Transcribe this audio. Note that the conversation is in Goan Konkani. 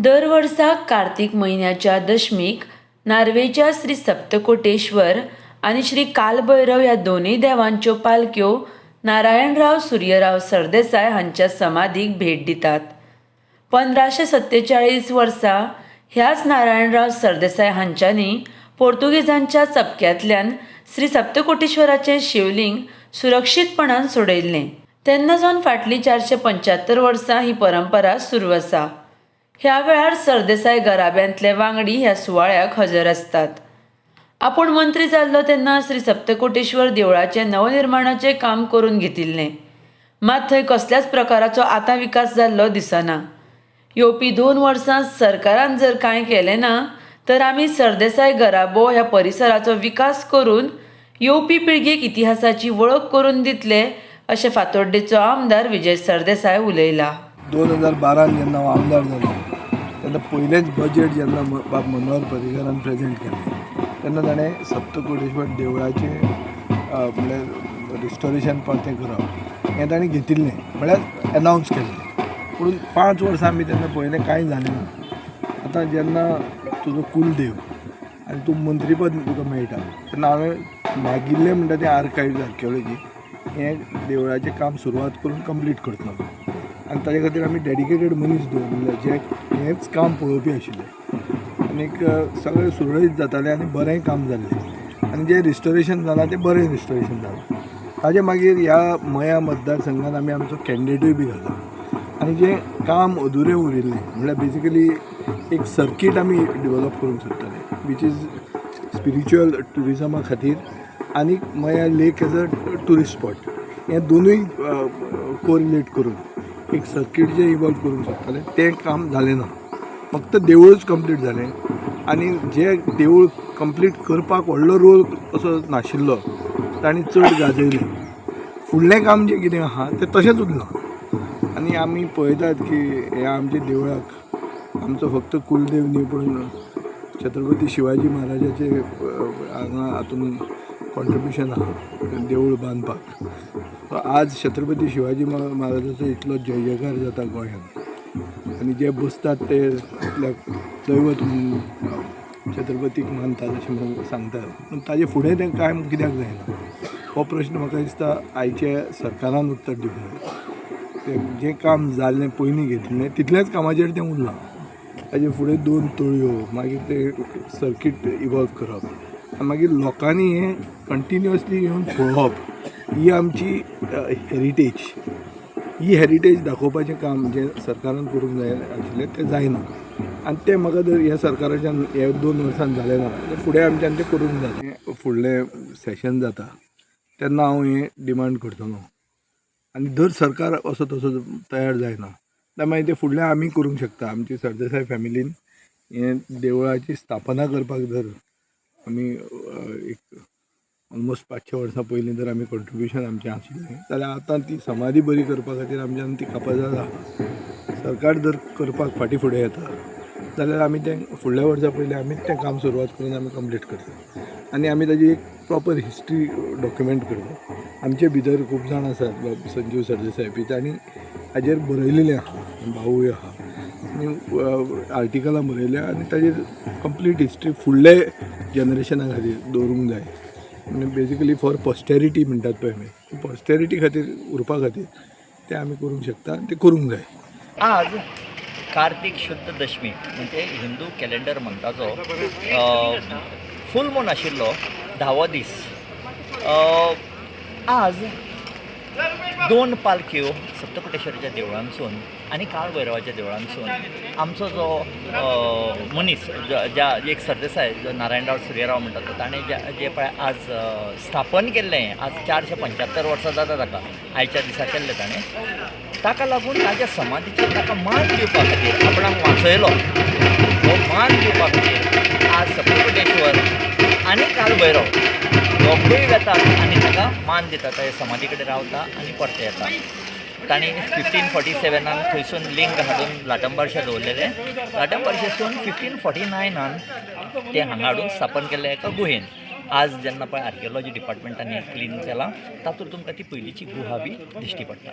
दर वर्सा कार्तीक म्हयन्याच्या दशमीक नार्वेच्या श्री सप्तकोटेश्वर आनी श्री कालभैरव ह्या दोनूय देवांच्यो पालख्यो नारायणराव सूर्यराव सरदेसाय हांच्या समाधीक भेट दितात. 1547 वर्सा ह्याच नारायणराव सरदेसाय हांच्यांनी पोर्तुगेजांच्या चपक्यांतल्यान श्री सप्तकोटेश्वराचें शिवलिंग सुरक्षीतपणान सोडयल्लें. तेन्ना सावन फाटलीं 475 वर्सां ही परंपरा सुरू आसा. ह्या वेळार सरदेसाय घराब्यांतले वांगडी ह्या सुवाळ्याक हजर आसतात. आपूण मंत्री जाल्लो तेन्ना श्री सप्तकोटेश्वर देवळाचें नवनिर्माणाचें काम करून घेतिल्लें. मात थंय कसल्याच प्रकाराचो आतां विकास जाल्लो दिसना. येवपी 2 वर्सां सरकारान जर कांय केलें ना तर आमी सरदेसाय घराबो ह्या परिसराचो विकास करून येवपी पिळगेक इतिहासाची वळख करून दितले अशें फातोड्डेचो आमदार विजय सरदेसाय उलयला. 2012 जेन्ना हांव आमदार जालो तेन्ना पयलेंच बजेट जेन्ना बाब मनोहर पर्रीकारान प्रेजेंट केल्लें तेन्ना ताणें सप्तकोटेश्वर देवळाचें म्हणल्यार रिस्टोरेशन परतें करप हें ताणें घेतिल्लें, म्हळ्यार एनावन्स केल्लें. पूण 5 वर्सां आमी तेन्ना पळयलें कांय जालें ना. आतां जेन्ना तुजो कुलदेव आनी तूं मंत्रीपद तुका मेळटा तेन्ना हांवें मागिल्लें म्हणटा तें आर्कायव्ज आर्कियोलॉजी हें देवळाचें काम सुरवात करून कंप्लीट करतलो आनी ताजे खातीर आमी डेडिकेटेड मनीस दवरिल्ले जे हेंच काम पळोवपी आशिल्ले आनीक सगळें सुरळीत जातालें आनी बरेंय काम जाल्लें आनी जें रिस्टोरेशन जालां तें बरें रिस्टोरेशन जालां. ताजे मागीर ह्या मया मतदारसंघान आमी आमचो कॅन्डिडेटूय बी घाला आनी जें काम अधुरें उरिल्लें म्हणल्यार बेजिकली एक सर्कीट आमी डिवॅलप करूंक सोदताले which is spiritual ट्युरिजमा खातीर आनीक Maya lake as a tourist spot हें दोनूय कोरिलेट करून एक सर्कीट जें इवॉल्व करूंक सोदताले तें काम जालें ना. फक्त देवूळच कंप्लीट जालें आनी जें देवूळ कंप्लीट करपाक व्हडलो रोल असो नाशिल्लो तांणी चड गाजयलें. फुडलें काम जें कितें आहा तें तशेंच उरलां आनी आमी पळयतात की ह्या आमच्या देवळाक आमचो फक्त कुलदेव न्ही पूण छत्रपती शिवाजी महाराजाचे हांगा हातून कॉन्ट्रिब्युशन आहा देवूळ बांदपाक. आज छत्रपती शिवाजी महाराजाचो इतलो जय जयकार जाता गोंयांत आनी जे बसतात ते आपल्याक दैवत म्हणून छत्रपतीक मानतात अशें म्हणून सांगतात, पूण ताजे फुडें तें कांय कित्याक जायना हो प्रश्न म्हाका दिसता आयच्या सरकारान उत्तर दिवंक जाय. तें जें काम जाल्लें पयलीं घेतिल्लें तितलेंच कामाचेर तें उरलां. ताजे फुडें 2 तळयो, मागीर तें सर्कीट इवॉल्व करप आनी मागीर लोकांनी हें कंटिन्युअसली येवन पळोवप ही आमची हेरिटेज. ही हेरिटेज दाखोवपाचें काम जें सरकारान करूंक जाय आशिल्लें तें जायना आनी तें म्हाका जर ह्या सरकाराच्यान ह्या 2 वर्सान जालें ना जाल्यार फुडें आमच्यान तें करूंक जाता. फुडलें सेशन जाता तेन्ना हांव हें डिमांड करतलो आनी जर सरकार असो तसो तयार जायना जाल्यार मागीर तें फुडलें आमी करूंक शकता. आमची सरदेसाय फॅमिलीन हें देवळाची स्थापना करपाक जर आमी एक ऑलमोस्ट 500 वर्सां पयलीं जर आमी कॉन्ट्रिब्युशन आमचें आशिल्लें जाल्यार आतां ती समाधी बरी करपा खातीर आमच्यान ती कापाजाद आहा. सरकार जर करपाक फाटीं फुडें येता जाल्यार आमी तें फुडल्या वर्सा पयलीं आमीच तें काम सुरवात करून आमी कंप्लीट करता आनी आमी ताजी एक प्रॉपर हिस्ट्री डॉक्युमेंट करता. आमचे भितर खूब जाण आसात, बाब संजीव सरदेसाय बी, तांणी हाजेर बरयलेलें आहा, भावूय आहा आनी आर्टिकलां बरयल्या आनी ताजेर कंप्लीट हिस्ट्री फुडले जनरेशना खातीर दवरूंक जाय. आनी बेजिकली फॉर पॉस्टेरिटी म्हणटात पळय आमी, पॉस्टेरिटी खातीर उरपा खातीर तें आमी करूंक शकता आनी तें करूंक जाय. आज कार्तीक शुद्ध दशमी म्हणजे हिंदू कॅलेंडर मंथाचो फूल मून आशिल्लो 10वो दीस. आज 2 पालख्यो सप्तकोटेश्वराच्या देवळांसून आनी काळभैरवाच्या देवळांसून आमचो जो मनीस ज्या एक सरदेसाय जो नारायणराव सूर्यराव म्हणटा तो ताणें जें पळय आज स्थापन केल्लें, आज 475 वर्सां जाता ताका आयच्या दिसा केल्लें ताणें, ताका लागून ताज्या समाधीचेर ताका मान दिवपा खातीर आपणाक वाचयलो हो मान दिवपा खातीर आज सप्तकोटेश्वर आनी काळभैरव दोगूय वेतात आनी ताका मान दितात. ताच्या समाधी कडेन रावता आनी परते येता. तांणी 1547 थंयसून लिंग हाडून लाटंबारशा दवरलेलें. लाटंबारशेसून 1549 तें हांगा हाडून स्थापन केल्लें एका गुहेन. आज जेन्ना पळय आर्कियोलॉजी डिपार्टमेंटान हें क्लीन केलां तातूंत तुमकां ती पयलींची गुहा बी दिश्टी पडटा.